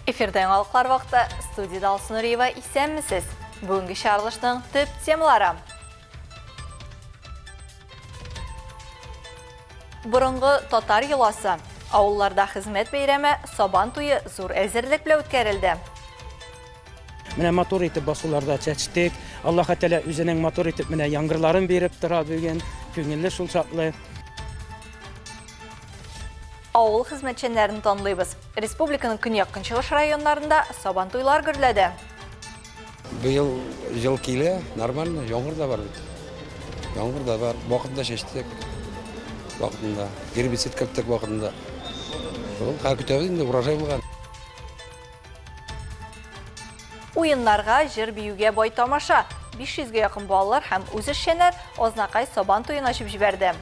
Эфирда яңалыклар вакыты. Студиядә Алсу Нуриева. Исәнмесез. Бүгенге чыгарылышның төп темалары. Борынгы татар йоласы. Авылларда хезмәт бәйрәме Сабан туе зур әзерлек белән үткәрелде. Менә матур итеп басуларда чәчтек. Аллаһ Тәгалә үзенең матур итеп менә яңгырларын биреп тора бүген. Күңелле шул чаклы. Авыл хезмәтчәннәрен данлыйбыз. Республиканың көньяк-көнчыгыш районнарында Сабантуйлар гөрләде. Быел ел килә, нормально, яңгыр да бар бит. Яңгыр да бар, вакытында чәчтек. Вакытында. Гербицид керттек вакытында. Шул, хәзер көтәбез инде, урожай булган. Уеннарга, җыр-биюгә бай тамаша. 500 гә якын балалар һәм үзешчәннәр Азнакай Сабан туен ачып җибәрде.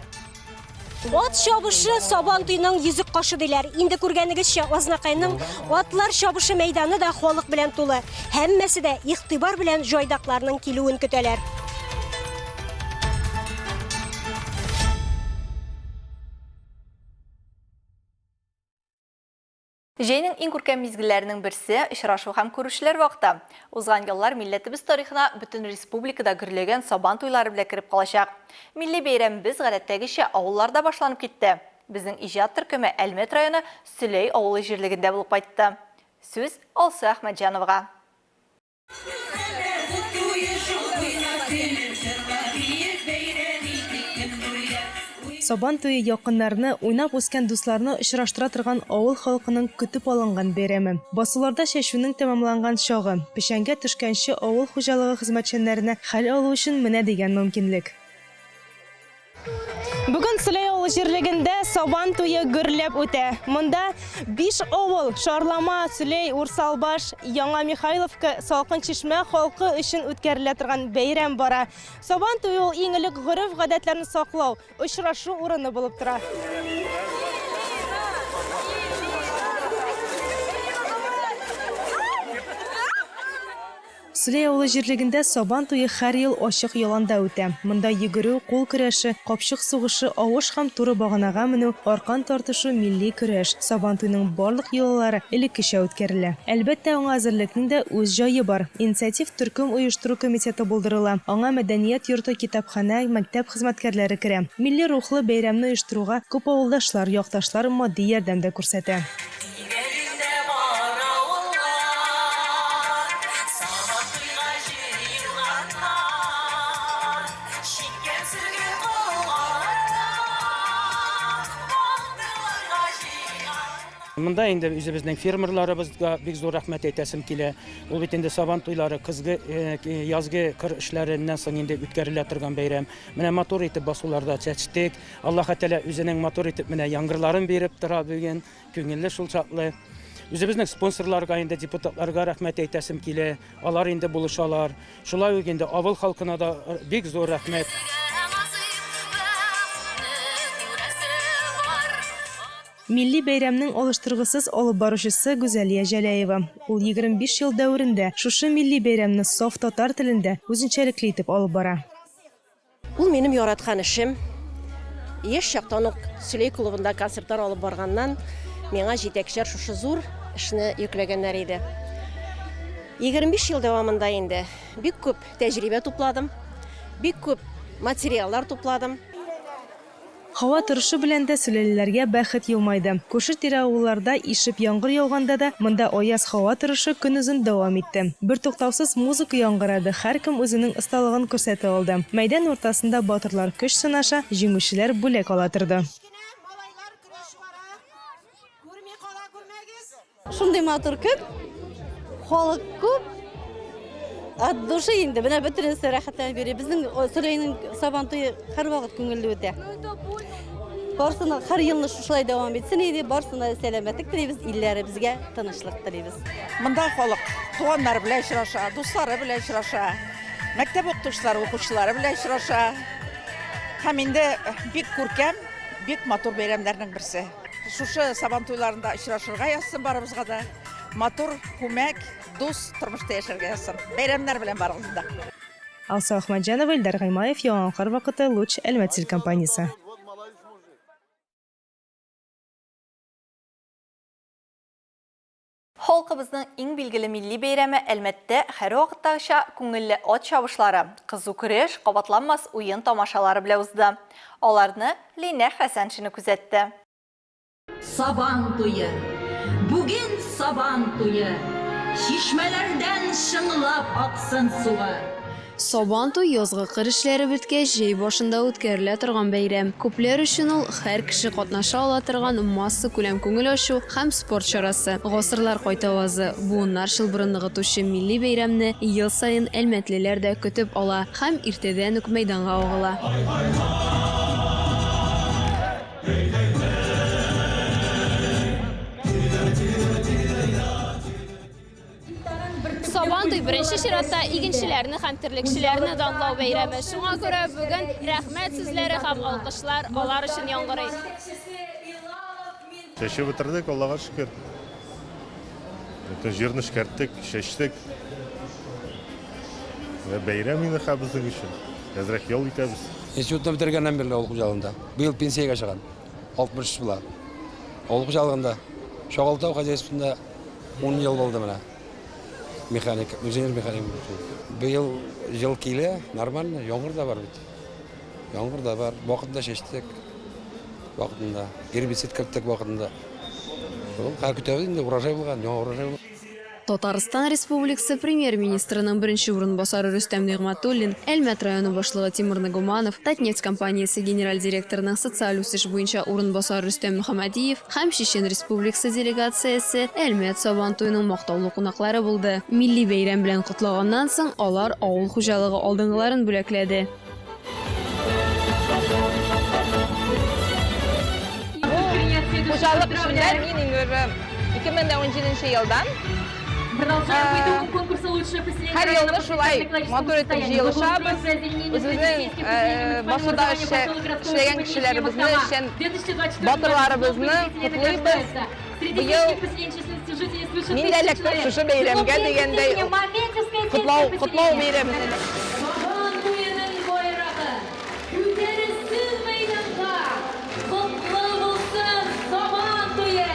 Ат чабышы Сабан туеның йөзек кашы диләр. Инде күргәнегезчә, Азнакайның атлар чабышы мәйданы да халык белән тулы. Һәммәсе дә игътибар белән җайдакларның килүен көтәләр. Җәйнең иң күркәм мизгелләренең берсе, очрашу һәм күрешүләр вакыты. Узган еллар милләтебез тарихына бөтен республикада гөрләгән Сабан туйлары белән кереп калачак. Милли бәйрәмебез гадәттәгечә авылларда башланып китте. Безнең иҗат төркеме Әлмәт районы Сөләй авылы җирлегендә булып кайтты. Сүз Алсу Әхмәтҗановага. Сабан туе якыннарны, уйнап үскән дусларны очраштыра торган авыл халкының көтеп алынган бәйрәме. Басуларда чәчүнең тәмамланган чагы, печәнгә төшкәнче авыл хуҗалыгы хезмәтчәннәренә хәл алу өчен менә дигән мөмкинлек. Бүген Сөләй авылы җирлегендә Сабан туе гөрләп үтә. Монда биш авыл, Шарлама, Сөләй, Урсалбаш, Яңа Михайловка, Салкын Чишмә халкы өчен үткәрелә торган бәйрәм бара. Сабан туе ул иң элек гореф-гадәтләрне саклау, очрашу урыны булып тора. Сөләй авылы җирлегендә Сабан туе һәр ел ачык яланда үтә. Монда йөгерү, кул көрәше, капчык сугышы, авыш һәм туры баганага менү, аркан тартышу, милли көрәш, Сабантуйның барлык йолалары элеккечә үткәрелә. Әлбәттә, аңа әзерлекнең дә үз җае бар. Инициатив төркем оештыру комитеты булдырыла, аңа мәдәният йорты, китапханә, мәктәп хезмәткәрләре керә. Милли рухлы бәйрәмне оештыруга күп авылдашлар, якташлар матди ярдәм дә күрсәтә. Тирә-юньдә бар авыллар, Сабантуйга җыелганнар. Чиккән сөлге колларына, Батырларга җыйганнар. Монда инде үзебезнең фермерларыбызга бик зур рәхмәт әйтәсем килә. Ул бит инде Сабан туйлары кызгы, язгы кыр эшләреннән соң инде үткәрелә торган бәйрәм. Менә матур итеп басуларда чәчтек. Аллаһы Тәгалә үзенең матур итеп менә яңгырларын биреп тора бүген. Күңелле шул чаклы. Үзебезнең спонсорларга инде депутатларга рәхмәт әйтәсем килә. Алар инде булышалар. Шулай ук инде авыл халкына да бик зур рәхмәт. Милли бәйрәмнең алыштыргысыз алып баручысы Гүзәлия Җәләева. Ул 25 ел дәверендә шушы милли бәйрәмне саф татар телендә, үзенчәлекле итеп алып бара. Ул минем яраткан эшем. Яшь чактан ук Сөләй клубында концертлар алып барганнан миңа җитәкчеләр шушы зур эшне йөкләгәннәр иде. 25 ел дәвамында инде бик күп тәҗрибә тупладым, бик күп материаллар тупладым. Һава торышы белән дә сөләлеләргә бәхет елмайды. Күрше-тирә авылларда ишеп яңгыр яуганда да, монда аяз һава торышы көнозын дәвам итте. Бертуктаусыз музыка яңгырады, һәркем үзенең осталыгын күрсәтә алды. Мәйдан уртасында батырлар көч сынаша, җиңүчеләр бүләк ала торды. Шундый матур көн, халык күп. От души инде, менә бөтенесе рәхәтләнеп йөри. Безнең Сөләйнең Сабан туе һәрвакыт күңелле үтә. Барсына һәр елны шушылай дәвам итсен иде, барсына сәламәтлек телибез, илләребезгә тынычлык телибез. Монда халык туганнары белән очраша, дуслары белән очраша, мәктәп укытучылары укучылары белән очраша. Һәм инде бик күркәм, бик матур бәйрәмнәрнең берсе. Шушы Сабан туйларында очрашырга язсын барыбызга да. Матур, күмәк, дус тормышта яшәргә язсын. Бәйрәмнәр белән барыгызны да. Алсу Әхмәтҗанова, Илдар Гыймаев, Яңа кыр вакыты, Луч, Әлмәт телекомпаниясе. Халкыбызның иң билгеле милли бәйрәме Әлмәттә һәрвакыттагыча күңелле ат чабышлары, кызу көрәш, кабатланмас уен тамашалары белән узды. Аларны Линә Хәсәншина күзәтте. Сабан туе, бүген Сабан туе, Чишмәләрдән чыңлап аксын суы. Сабантуй, язгы кыр эшләре беткәч, җәй башында үткәрелә торган бәйрәм. Күпләр өчен ул, һәр кеше катнаша ала торган массакүләм күңел ачу һәм спорт чарасы. Гасырлар кайтавазы, буыннар чылбырын ныгытучы милли бәйрәмне ел саен әлмәтлеләр дә көтеп ала һәм иртәдән үк мәйданга агыла. Сабантуй беренче чиратта игенчеләрне һәм терлекчеләрне данлау бәйрәме. Шуңа күрә бүген рәхмәт сүзләре һәм алкышлар алар өчен яңгырый. Чәчеп бетердек, Аллага шөкер. Бөтен җирне эшкәрттек, чәчтек. Бәйрәм инде хәзер безнең өчен. Әзрәк ял итәбез. Институтны бетергәннән бирле авыл хуҗалыгында. Быел пенсиягә чыгам. 63 була. Авыл хуҗалыгында, Чагылтау хозяйствосында 10 ел булды менә. Механик, инженер-механик булып. Быел ел килә, нормально, яңгыр да бар бит. Яңгыр да бар, вакытында чәчтек. Вакытында. Гербицид керттек вакытында. Шул, хәзер көтәбез инде, урожай булган, яңа урожай булган. Татарстан Республикасы Премьер-министрының беренче урынбасары Рөстәм Нигъмәтуллин, Әлмәт районы башлыгы Тимур Нагуманов, Татнефть компаниясе генераль директорының социаль үсеш буенча урынбасары Рөстәм Мөхәммәдиев һәм Чечен Республикасы делегациясе Әлмәт Сабан туеның мактаулы кунаклары булды. Милли бәйрәм белән котлаганнан соң, алар авыл хуҗалыгы алдынгыларын бүләкләде. Бу хуҗалык эшендә мин инде уже 2017 елдан һәр елны шулай матур итеп җыелышабыз. Үзебезнең басуда эшләгән кешеләребезне, эшчән батырларыбызны котлыйбыз. Быел мин дә эләктем шушы бәйрәмгә дигәндәй, котлау, котлау бәйрәменә. Сабан туеның байрагы күтәрелсен мәйданга, Котлы булсын Сабан туе,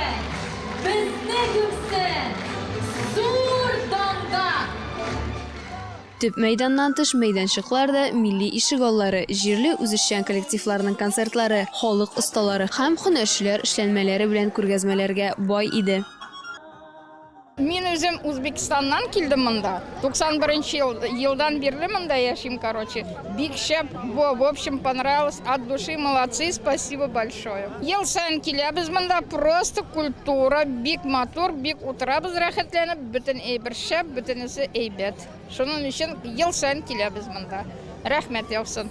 безне күмсен зур данга! Төп мәйданнан тыш мәйданчыклар да, милли ишегаллары, җирле үзешчән коллективларның концертлары, халык осталары һәм һөнәрчеләр эшләнмәләре белән күргәзмәләргә бай иде. Мин үзем Узбекистаннан килдем монда. 91 ел, елдан бирле монда яшим, короче. Бик шәп, в общем, понравилось от души, молодцы, спасибо большое. Ел саен киләбез монда, просто культура, бик матур, бик утырабыз рәхәтләнеп, бөтен әйбер шәп, бөтенесе әйбәт. Шуның өчен ел саен киләбез монда. Рәхмәт яусын.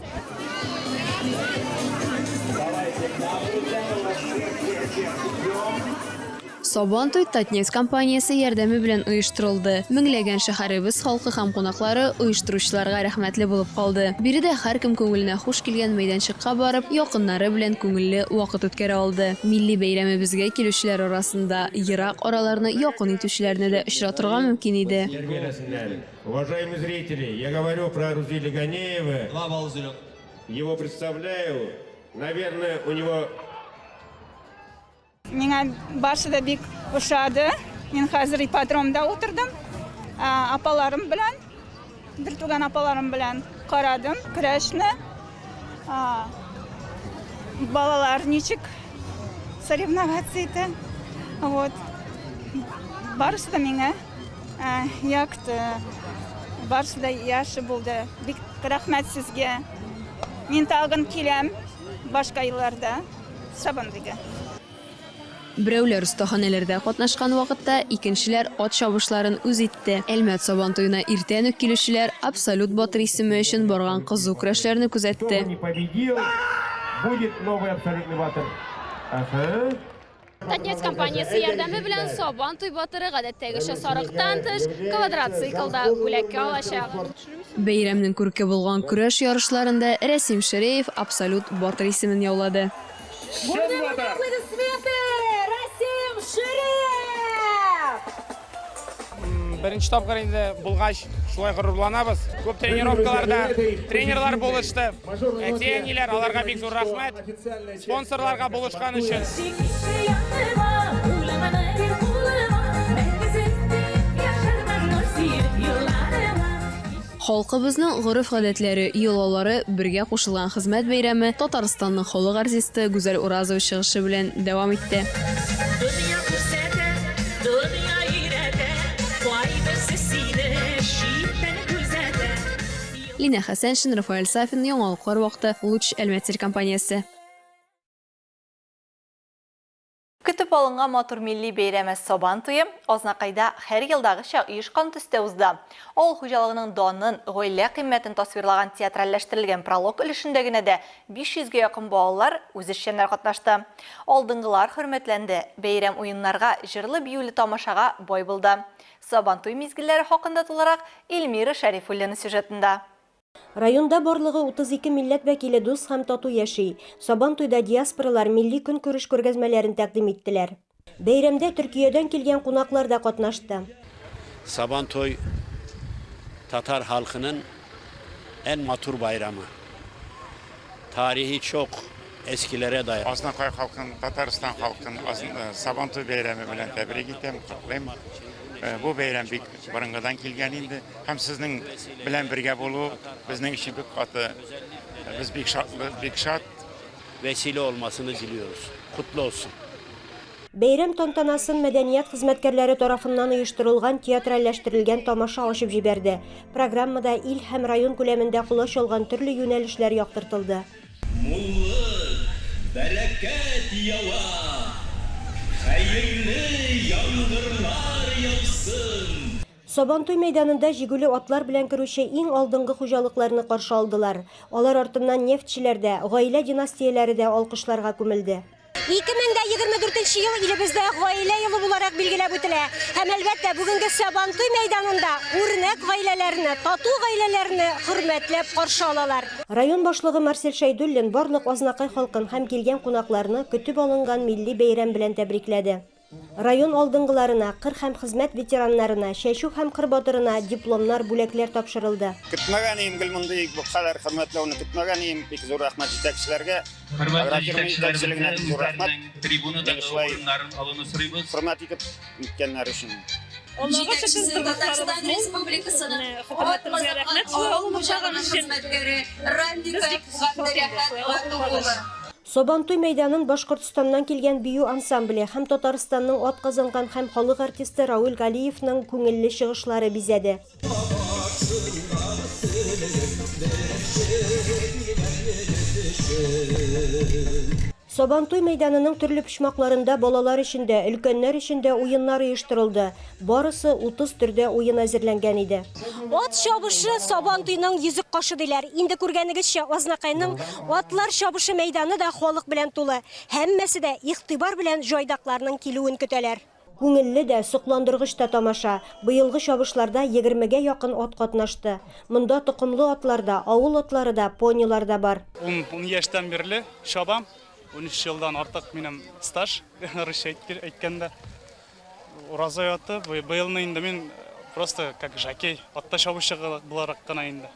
Сабантуй Татнефть компаниясе ярдәме белән оештырылды. Меңләгән шәһәребез халкы һәм кунаклары оештыручыларга рәхмәтле булып калды. Биредә һәркем күңеленә хуш килгән мәйданчыкка барып, якыннары белән күңелле вакыт үткәрә алды. Милли бәйрәмебезгә килүчеләр арасында ерак араларны якын итүчеләрне дә очратырга мөмкин иде. Уважаемые зрители, я говорю про Рузиля Ганеева. Два балла зеленых. Его представляю. Наверное, у него Миңа барсы да бик ошады. Мин хәзер ипподромда утырдым. Апаларым белән, бертуган апаларым белән карадым көрәшне. Балалар ничек соревноваться итә. Вот. Барысы да миңа якты. Барысы да яхшы булды. Бик рәхмәт сезгә. Мин тагын киләм башка елларда Сабантуйга. Берәүләр остаханәләрдә катнашкан вакытта, икенчеләр ат чабышларын үз итте. Әлмәт Сабантуена иртән үк килүчеләр абсолют батыр исеме өчен барган кызу көрәшләрне күзәтте. Будет новый абсолютный батыр. Ага. Татнефть компаниясе ярдәме белән Сабан туй батыры гадәттәгечә сарыктан тыш, квадроциклда бүләккә алачак. Бәйрәмнең күрке булган көрәш ярышларында Рәсим Ширеев абсолют батыр исемен яулады. Аплодисменты! Расим Ширеев! Беренче тапкыр инде булгач, шулай горурланабыз. Күп тренировкаларда тренерлар булышты. Әти-әниләр, аларга бик зур рәхмәт. Спонсорларга булышкан өчен. Халкыбызның гореф-гадәтләре, йолалары бергә кушылган хезмәт бәйрәме Татарстанның халык артисты Гүзәл Уразова чыгышы белән дәвам итте. Дөнья күрсәтә, дөнья өйрәтә, Кайберсе сине читтән күзәтә. Линә Хәсәншин, Рафаэль Сафин, Яңалыклар вакыты, Луч, Әлмәт телекомпаниясе. Көтеп алынган матур милли бәйрәме Сабан туе Азнакайда һәр елдагыча оешкан төстә узды. Авыл хуҗалыгының данын, гаилә кыйммәтен тасвирлаган театральләштерелгән пролог өлешендә генә дә 500 гә якын балалар, үзешчәннәр катнашты. Алдынгылар хөрмәтләнде, бәйрәм уеннарга, җырлы-биюле тамашага бай булды. Сабантуй мизгелләре хакында тулырак Эльмира Шәрифуллина сюжетында. Районда барлыгы 32 милләт вәкиле дус һәм тату яши. Сабантуйда диаспоралар милли көнкүреш күргәзмәләрен тәкъдим иттеләр. Бәйрәмдә Төркиядән килгән кунаклар да катнашты. Сабантуй татар халкының en матур байрамы. Тарихи чок эскиләрә дая. Азнакай халкын, Татарстан халкын Сабантуй бәйрәме белән тәбрик итәм, котлыйм. Бу бәйрәм бик борынгыдан килгән инде. Һәм сезнең белән бергә булу безнең өчен бик каты. Без бик шатлы, бик шат. Вәсилә olmasını diliyoruz. Kutlu olsun. Бәйрәм тантанасын мәдәният хезмәткәрләре тарафыннан оештырылган театральләштерелгән тамаша ачып җибәрде. Программада ил һәм район күләмендә колач алган төрле юнәлешләр яктыртылды. Муллык, бәрәкәт ява, хәерле яңгырлар яусын! Сабантуй мәйданында җигүле атлар белән керүче иң алдынгы хуҗалыкларны каршы алдылар. Алар артыннан нефтьчеләр дә, гаилә династияләре дә алкышларга күмелде. 2024 нче ел илебездә Гаилә елы буларак билгеләп үтелә. Һәм, әлбәттә, бүгенге Сабантуй мәйданында үрнәк гаиләләрне, тату гаиләләрне хөрмәтләп каршы алалар. Район башлыгы Марсель Шәйдуллин барлык Азнакай халкын һәм килгән кунакларны көтеп алынган милли бәйрәм белән тәбрикләде. Район алдынгыларына, кыр һәм хезмәт ветераннарына, чәчү һәм кыр батырына дипломнар, бүләкләр тапшырылды. Көтмәгән ием гел мондый бу кадәр хөрмәтләүне көтмәгән ием. Бик зур рәхмәт җитәкчеләргә. Хөрмәтле Агрофирма җитәкчелегенә җитәкчеләребезне бик зур рәхмәт. үзләренең трибунадагы Мине шулай урыннарын алуны сорыйбыз. хөрмәт итеп үткәннәре өчен. Аллага шөкер, тормышларыбыз мул. Менә хөкүмәтебезгә рәхмәт шулай алмашаган өчен. Без бик шат инде шулай алмашканга. Сабантуй мәйданын Башкортстаннан килгән бию ансамбле һәм Татарстанның атказанган һәм халык артисты Равил Галиевның күңелле чыгышлары бизәде. Сабантуй мәйданының төрле почмакларында балалар өчен дә, өлкәннәр өчен дә уеннар оештырылды. Барысы 30 төрдә уен әзерләнгән иде. Ат чабышы Сабантуйның йөзек кашы диләр. Инде күргәнегезчә, Азнакайның атлар чабышы мәйданы да халык белән тулы. Һәммәсе дә игътибар белән җайдакларның килүен көтәләр. Күңелле дә, сокландыргыч та тамаша. Быелгы чабышларда егермегә якын ат катнашты. Монда токымлы атлар да, авыл атлары да, понилар да бар. Ун, ун яшьтән бирле чабам. 13 елдан артык минем стаж, русча әйткәндә. Ураза ятып, быелны инде мин просто как жокей, атта чабучы буларак кына инде.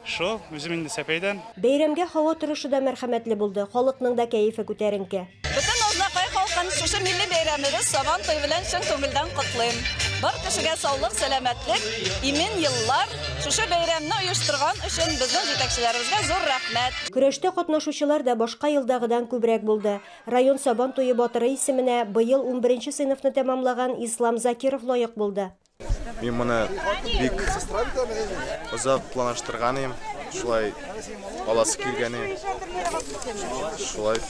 Шул, үзем инде Сәпәйдән. Бәйрәмгә һава торышы да мәрхәмәтле булды, халыкның да кәефе күтәренке. Бөтен Азнакай халкын шушы милли бәйрәмебез Сабан туе белән чын күңелдән котлыйм. Бар кешегә саулык, сәламәтлек, имин еллар. Шушы бәйрәмне оештырган өчен безнең җитәкчеләребезгә зур рәхмәт. Көрәштә катнашучылар да башка елдагыдан күбрәк булды. Район Сабан туе батыры исеменә быел унберенче сыйныфны тәмамлаган Ислам Закиров лаек булды. Мин моны бик озак планлаштырган идем, шулай аласы килгән иде. Шулай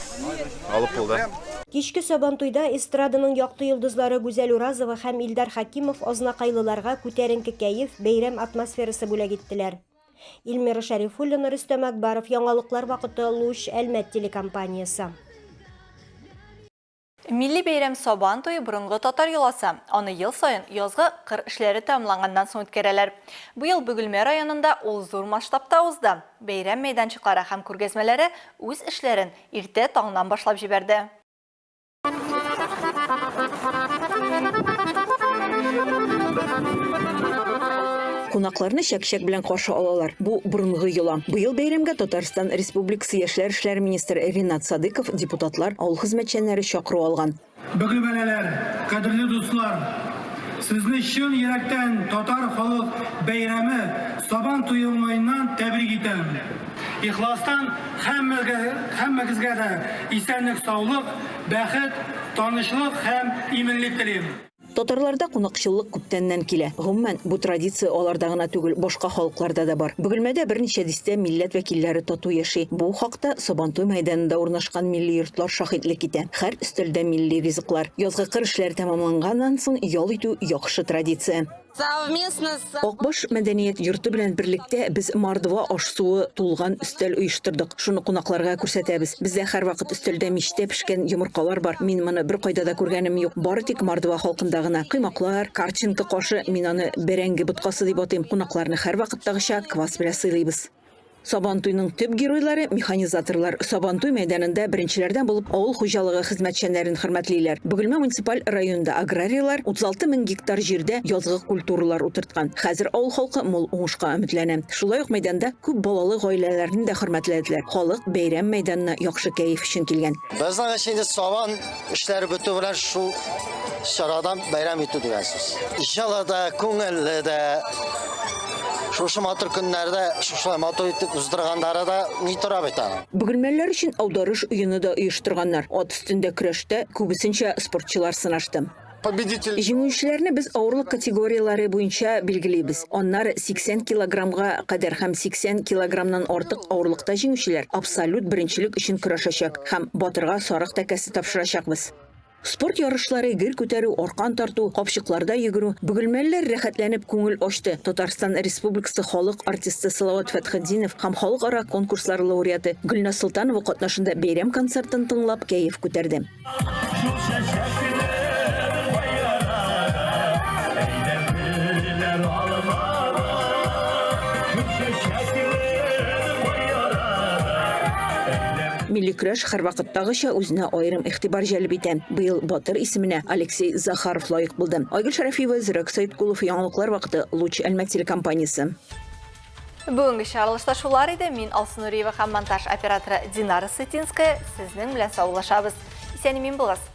алып булды. Кичке Сабантуйда эстраданың якты йолдызлары Гүзәл Уразова һәм Илдар Хәкимов азнакайлыларга күтәренке кәеф, бәйрәм атмосферасы бүләк иттеләр. Эльмира Шәрифуллина, Рөстәм Әкбаров, Яңалыклар вакыты, Луч, Әлмәт телекомпаниясе. Милли бәйрәм Сабан туе борынгы татар йоласы. Аны ел саен язгы кыр эшләре тәмамланганнан соң үткәрәләр. Быел Бөгелмә районында ул зур масштабта узды. Бәйрәм мәйданчыклары һәм күргәзмәләре үз эшләрен иртә таңнан башлап җибәрде. Кунакларны чәк-чәк белән каршы алалар. Бу борынгы йола. Быел бәйрәмгә Татарстан Республикасы яшьләр эшләре министры Ринат Садыков, депутатлар, авыл хезмәтчәннәре чакыру алган. Бөгелмәлеләр, кадерле дуслар! Сезне чын йөрәктән татар халык бәйрәме, Сабан туе уңаеннан тәбрик итәм. Ихластан һәммәгә, һәммәгезгә дә исәнлек-саулык, бәхет, танычлык һәм иминлек телим. Татарларда кунакчыллык күптәннән килә. Гомумән, бу традиция аларда гына түгел, башка халыкларда да бар. Бөгелмәдә берничә дистә милләт вәкилләре тату яши. Бу хакта Сабантуй мәйданында урнашкан милли йортлар шаһитлек итә. Һәр өстәлдә милли ризыклар. Язгы кыр эшләре тәмамланганнан соң ял итү яхшы традиция. Совместно с Акбаш мәдәният йорты белән берлектә без мордва аш-суы тулган өстәл оештырдык. Шуны кунакларга күрсәтәбез. Бездә һәрвакыт өстәлдә мичтә пешкән йомыркалар бар. Мин моны беркайда да күргәнем юк. Бары тик мордва халкында гына. Коймаклар, карченка кашы, мин аны бәрәңге боткасы дип атыйм. Кунакларны һәрвакыттагыча квас белән сыйлыйбыз. Сабантуйның төп геройлары, механизаторлар. Сабантуй мәйданында беренчеләрдән булып авыл хуҗалыгы хезмәтчәннәрен хөрмәтлиләр. Бөгелмә муниципаль районында аграрийлар 36 мең гектар җирдә язгы культуралар утырткан. Хәзер авыл халкы мул уңышка өметләнә. Шулай ук мәйданда күп балалы гаиләләрне дә хөрмәтләделәр. Халык бәйрәм мәйданына яхшы кәеф өчен килгән. Безнең өчен инде сабан эшләре бетү белән шул чарадан бәйрәм итү дигән сүз. Җылы да, күңелле дә. Шушы матур көннәрдә шушылай матур итеп уздыргандары да ни тора бит аның. Бөгелмәлеләр өчен аударыш уены да оештырганнар. Ат өстендә көрәштә күбесенчә спортчылар сынашты. Победитель. Җиңүчеләрне без авырлык категорияләре буенча билгелибез. Аннары 80 килограммга кадәр һәм 80 килограммнан артык авырлыкта җиңүчеләр абсолют беренчелек өчен көрәшәчәк һәм батырга сарык тәкәсе тапшырачакбыз. Спорт ярышлары, гер күтәрү, аркан тарту, капчыкларда йөгерү, бөгелмәлеләр рәхәтләнеп күңел ачты. Татарстан Республикасы халык артисты Салават Фәтхетдинов һәм халыкара конкурслар лауреаты Гөлназ Солтанова катнашында бәйрәм концертын тыңлап кәеф күтәрде. Милли көрәш һәрвакыттагыча үзенә аерым игътибар җәлеп итә. Быел батыр исеменә Алексей Захаров лаек булды. Айгөл Шәрәфиева, Зирәк Сәеткулов, Яңалыклар вакыты, Луч Әлмәт телекомпаниясе. Бүгенге чыгарылышта шулар иде. Мин Алсу Нуриева һәм монтаж операторы Динара Сытинская сезнең белән саубуллашабыз. Исән-имин булыгыз.